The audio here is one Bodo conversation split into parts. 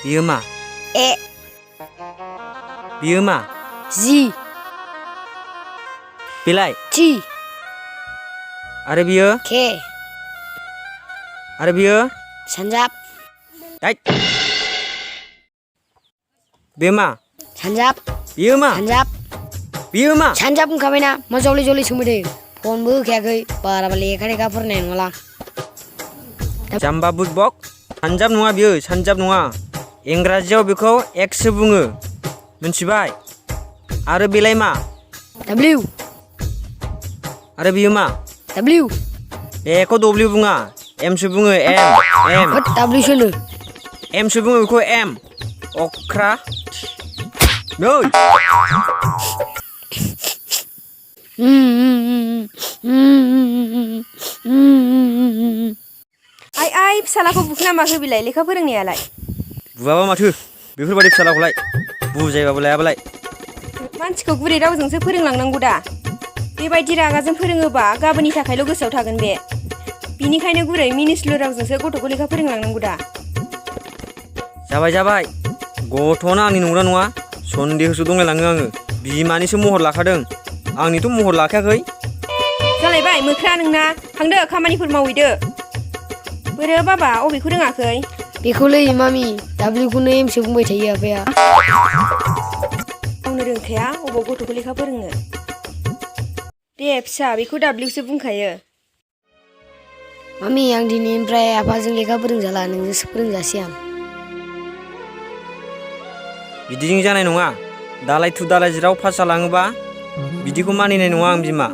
बियो मा ए बियो मा जि बिलाइ टि आरो बियो के आरो बियो सानजाब बियो मा सानजाब बियो मा सानजाब बियो मा सानजाब बुंखाबायना मा जलै जलै सोंबाय थायो फनबो होखायाखै बाराबा लेखा लेखा फरायनाय नंला जाम्बा बुदबक सानजाब नङा बियो सानजाब नङा इंराजियाव बेखौ एक्ससो बुङो मिथिबाय आरो बेलाय मा W आरो बियो मा W बेखौ W बुङा एमसो बुङो एम होद W सोनो एमसो बुङो बेखौ एम अख्रा नै आइ फिसालाखौ बुखोना माखो बिलाय लेखा फोरोंनायालाय बुआबा माथो बेफोरबायदि फिसालाखौलाय बुजायबाबो लायाबालाय मानसिखौ गुरै रावजोंसो फोरोंलांनांगौ दा बेबायदि रागाजों फोरोङोबा गाबोननि थाखायल' गोसोआव थागोन बे बिनिखायनो गुरै मिनिस्लु रावजोंसो गथ'खौ लेखा फोरोंलांनांगौ दा जाबाय गथ'ना आंनि नंगौना नङा सन्देहसो दंलायलाङो आङो बिमानिसो महर लाखादों आंनिथ' महर लाखायाखै जालायबाय मोख्रा नोंना थांदो खामानिफोर मावहैदो बोरो बाबा अबेखौ रोङाखै बेखौलै मामि W खौनो एमसो बुंबाय थायो आफाया गावनो रोंखाया अबाव गथ'खौ लेखा फोरोंनो दे फिसा बेखौ W सो बुंखायो मामि आं दिनैनिफ्राय आफाजों लेखा फोरोंजाला नोंजोंसो फोरोंजासै आं बिदिजों जानाय नङा दालाय थु दालाय जिराव पास जालाङोबा बिदिखौ मानिनाय नङा आं बिमा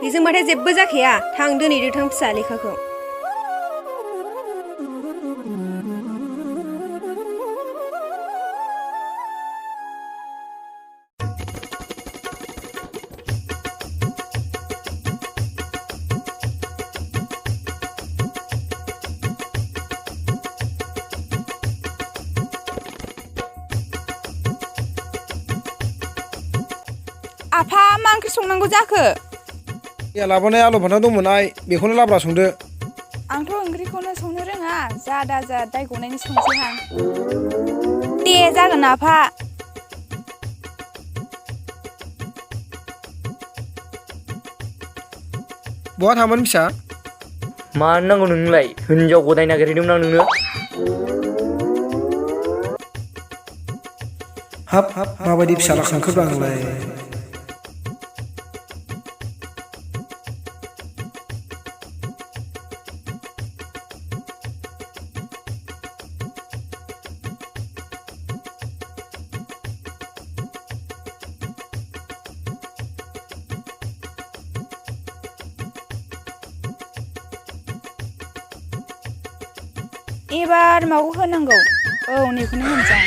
बेजों माथो जेबो जाखाया थां दोनैदो थां फिसा लेखाखौ आफा मा ओंख्रि संनांगौ जाखो लाबोनाय आलु फान्थाव दंमोन आइ बेखौनो लाब्रा संदो आंथ' ओंख्रिखौनो संनो रोङा जा दाय गनायनि संसै आं दे जागोन आफा बहा थांबान फिसा मा नांगौ नोंनोलाय हिनजाव गदाय नागिरहैदोंमोन आं नोंनो हाब माबायदि फिसाला खांखोब्रा आंलाय एबार माखौ होनांगौ औ नैखौनो होनसां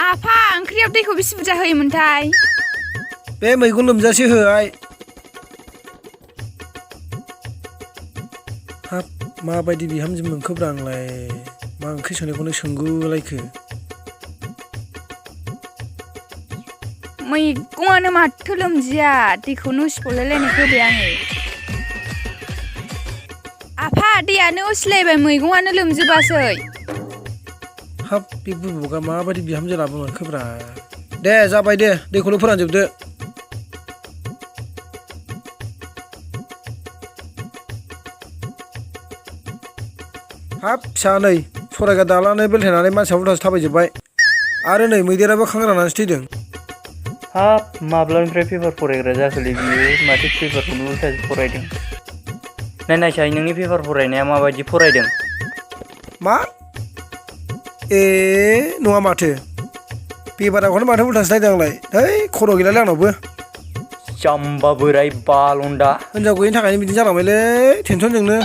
आफा ओंख्रियाव दैखौ बेसे बुरजा होयोमोनथाय बे मैगं लोमजासे हो आइ हाब माबायदि बिहामजो मोनखोब्रा आंलाय मा ओंख्रि संनायखौनो सोंगुलायखो मैगङानो माथो लोमजिया दैखौनो उसिफावलायलायनाय होबाय आङो आफा दैयानो उसिलायबाय मैगङानो लोमजोबासै हाब बे बुबुगा माबायदि बिहामजो लाबो मोनखोब्रा दे जाबाय दे दैखौल' फोरानजोबदो हाब फिसा नै सरायगा दालानै बेलथायनानै मानसिया उल्थासो थाबायजोब्बाय आरो नै मैदेराबो खांग्रानानैसो थैदों हाब माब्लानिफ्राय पेपार फरायग्रा जाखोलै बियो माथो पेपारखौनो उल्थासो फरायदों नायनायसाय नोंनि पेपार फरायनाया माबायदि फरायदों मा ए नङा माथो पेपाराखौनो माथो उल्थासो नायदों आंलाय है खर' गैलालै आंनावबो जाम्बा बोराय बालन्दा हिनजाव गैयिनि थाखायनो बिदि जालांबायलै टेनसनजोंनो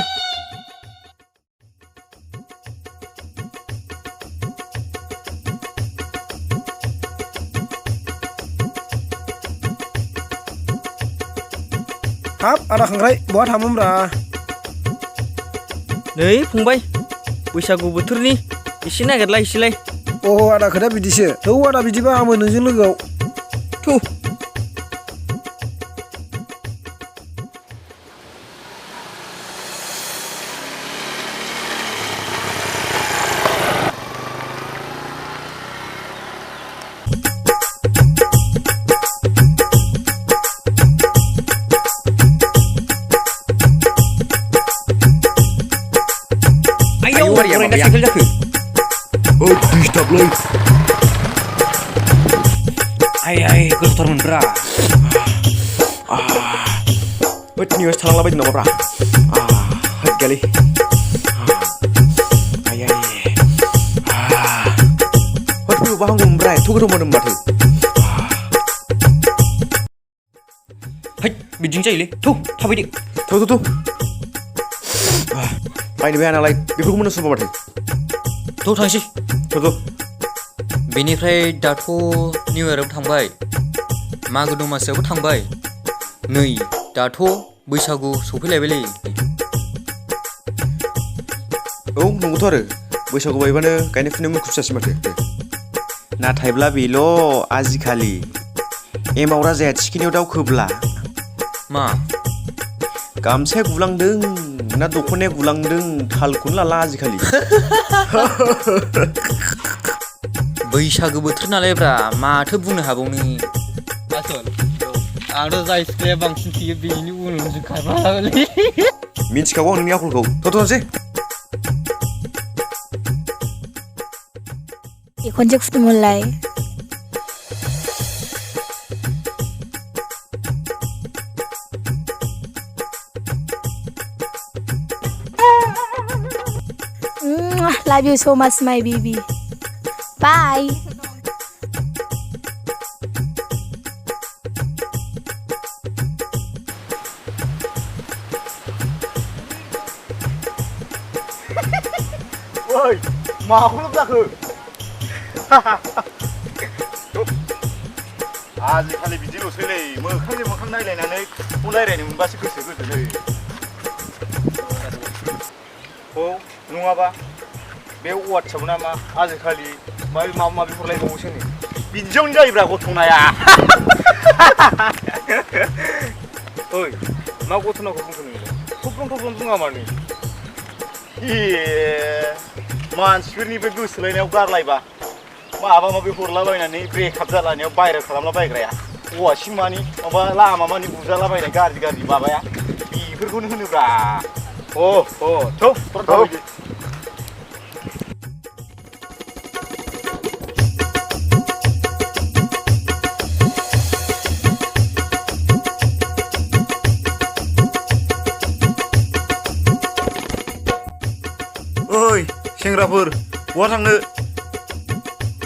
हाब आदा खांख्राइ बहा थाङोब्रा नै फंबाय बैसागु बोथोरनि एसे नागिरलाय एसेलाय अ आदा खोथा बिदिसो थौ आदा बिदिबा आंबो नोंजों लोगोआव थौ गारिया माबाया साइकेल जाखो डिस्टार्बलै आइ गोथारमोनब्रा होद निउस थालांला बायदों नामाब्रा होद गैयालै आइ होद फैबा हांगौमोनब्रा एथ' गोथाव मोदों माथो हैद बिदिनो जायोलै थौ थाबायदो थौ बायनो हाया नालाय बेफोरखौ मोननो सोरबा माथो थौ थांसै थौ बेनिफ्राय दाथ' निउ इयाराबो थांबाय मागो दमासियाबो थांबाय नै दाथ' बैसागु सफैलायबायलै औ नंगौथ' आरो बैसागु बायबानो गायनाय फुनाय मुखुब जासै माथो नाथायब्ला बेल' आजिखालि एमाव राजाया थिखिनियाव दावखोब्ला मा गामसाया गुलांदों ना दख'नाया गुलांदों थालखौनो लाला आजिखालि बैसागो बोथोर नालायब्रा माथो बुंनो हाबावनो आसोल आंथ' जाय सिख्लाया बांसिन थेयो बेनि उनावसो खारफालालै मिन्थिखागौ आं नोंनि आखलखौ थ'थ'नोसै खनसे फुदुंमोनलाय Love you so much, my baby. Bye. Ôi, माखौ लब जाखो आजिखालि बिदिल'सैलै मोखांजों मोखां नायलायनानै फन रायलायनो मोनबासो गोसो गोजोनै औ नङाबा बे वाट्सआप ना मा आजिखालि माबा माबि हरलायबावोसो नै बिदियावनो जायोब्रा गथ'नाया ओइ मा गथ'नाखौ बुंखो नोंलाय थब्लं बुङा मानो ए मानसिफोरनि बे गोसोलायनायाव गारलायबा माबा माबि हरलाबायनानै ब्रेकआप जालायनायाव भाइरेल खालामलाबायग्राया हौवासिम मानि माबा लामा मानि बुजालाबायनाय गाज्रि माबाया बेफोरखौनो होनोब्रा थौ ओइ सेंग्राफोर बहा थांनो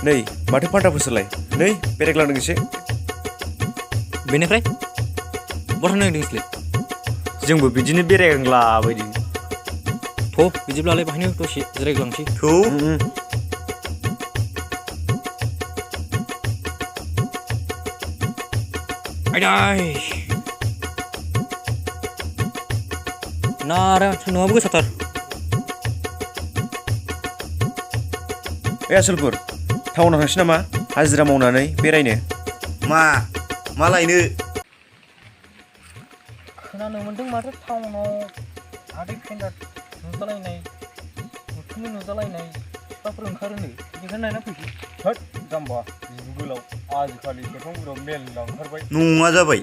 नै माथो फान्थाफोरसोलाय नै बेरायग्लांदों एसे बेनिफ्राय बहा थांनो नागिरदों जोंबो बिदिनो बेरायग्लांलाबायदों थ' बिदिब्लालाय बाहायनो दसे जिरायग्लांसै थौ आयदाय नारा सान्दुंआबो गोसाथार आसोलफोर टाउनाव थांसै नामा हाजिरा मावनानै बेरायनो मा लायनो खोनानो मोन्दों माथो टाउनाव आदै फेन्दार नुजालायनाय बुथुमनि नुजालायनाय सिख्लाफोर ओंखारोनो बेनिखायनो नायना फैसै होद जाम्बा बिबु गोलाव आजिखालि सेरफांगुरियाव मेरला ओंखारबाय नङा जाबाय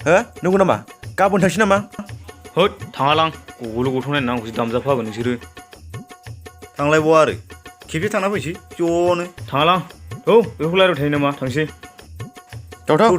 हो नंगौ नामा गाबोन थांसै नामा होद थाङालां गगल' गथ' नायनानै आंखौसो दामजाफागोन नोंसोरो थांलायबावा आरो खेबसे थांना फैसै ज'नो थाङालां औ बेखौ रायज्लायबाय थायो नामा थांसै थाव